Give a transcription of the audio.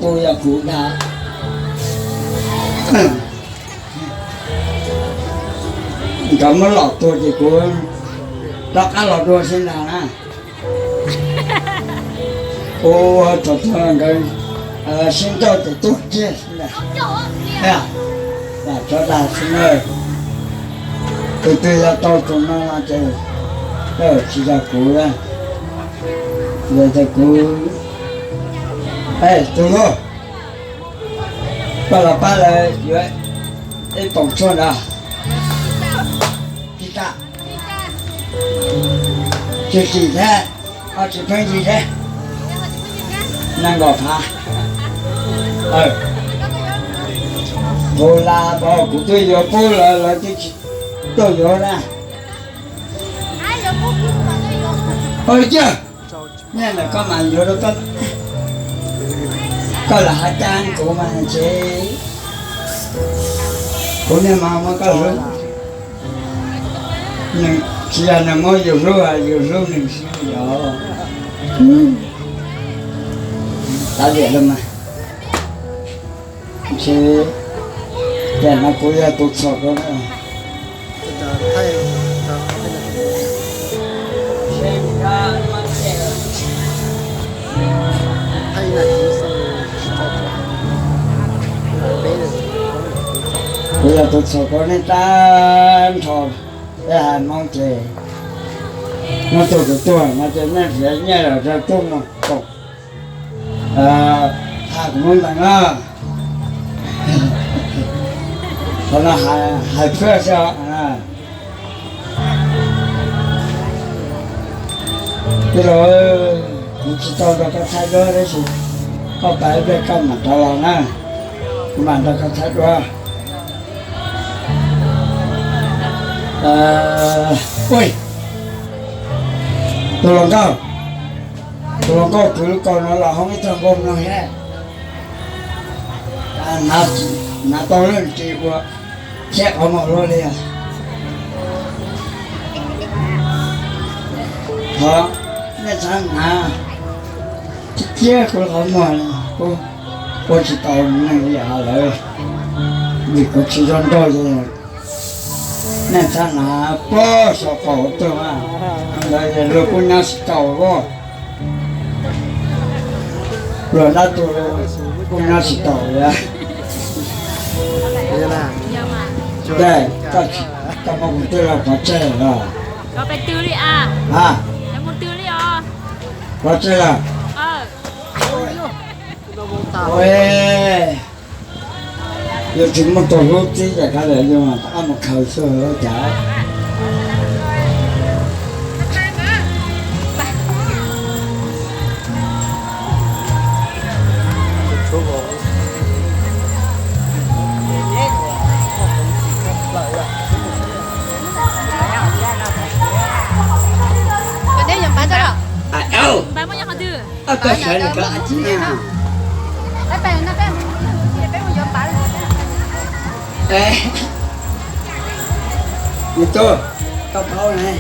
Kuv yog kuv dag. Nkawd muab lom tuag ces kuv rov qab los dua xwb ntag na. Ua thaum twg nkawd sib nrauj ces tuag kiag xwb ntag. Lam tso dag xwb na. Tus twg yog tau tus no no ces tsis yog kuv, yog tias kuv, tus hlub, koj los pab lawv yuav ib poom tshuaj ntawd. Tsis tas, tsis tsim thiab, ho tsis pheej tsis thiab, nees nkaum phav. Tus las pom kuv twb yuav pub lawv, lawv twb tsis tuaj yuav na. Ua li cas, nyiaj ntawm koj mas yuav rau koj, koj lam hais tag kuv mas ces kuv niag mas muab koj hlub. Tsis yog nws muab yus hlub, yus hlub nws xwb yog. Tab vim los mas, ntshe tiam no kuv yog tus txhaum koj na. Kuv yog tus txhaum koj nej tag nrho, peb haiv Hmoob ces muab tus tus tuag no ces nej nrhiav nyiaj los rau tub no koom, tha kuv lub ntees na. Qhov no hais phwj xwb os. Tij laug, kuv tsis tau nrog koj thaij duab tab sis koj pab ib pliag koj mam rov los na, kuv mam nrog koj thaij duab. Ua, tus hluas nkauj, tus hluas nkauj kwv lub kaus no los hoob ib txog nkaus no thiab. Hnav tau leej tsis ua thiab qhov muag luaj li. Thov nej txhob hnav thiab kuv qhov muag, kuv ua tsis tau neeg li lawv, vim kuv tsis zoo nraug li. Nej txhob hnav pob saum qaum tuaj mas, ntawd luag kuj nyob tsis taus, luag dab tuag kuj nyob tsis taus li. Koj muab kuv twb los pov tseg los? Ha, pov tseg los? Yus tsis muaj tus hlub txib ces koj lam yus rov qab mus khaws xwb cas. Koj sawv nws koj txiv na. Nws tuaj, koj paub ne.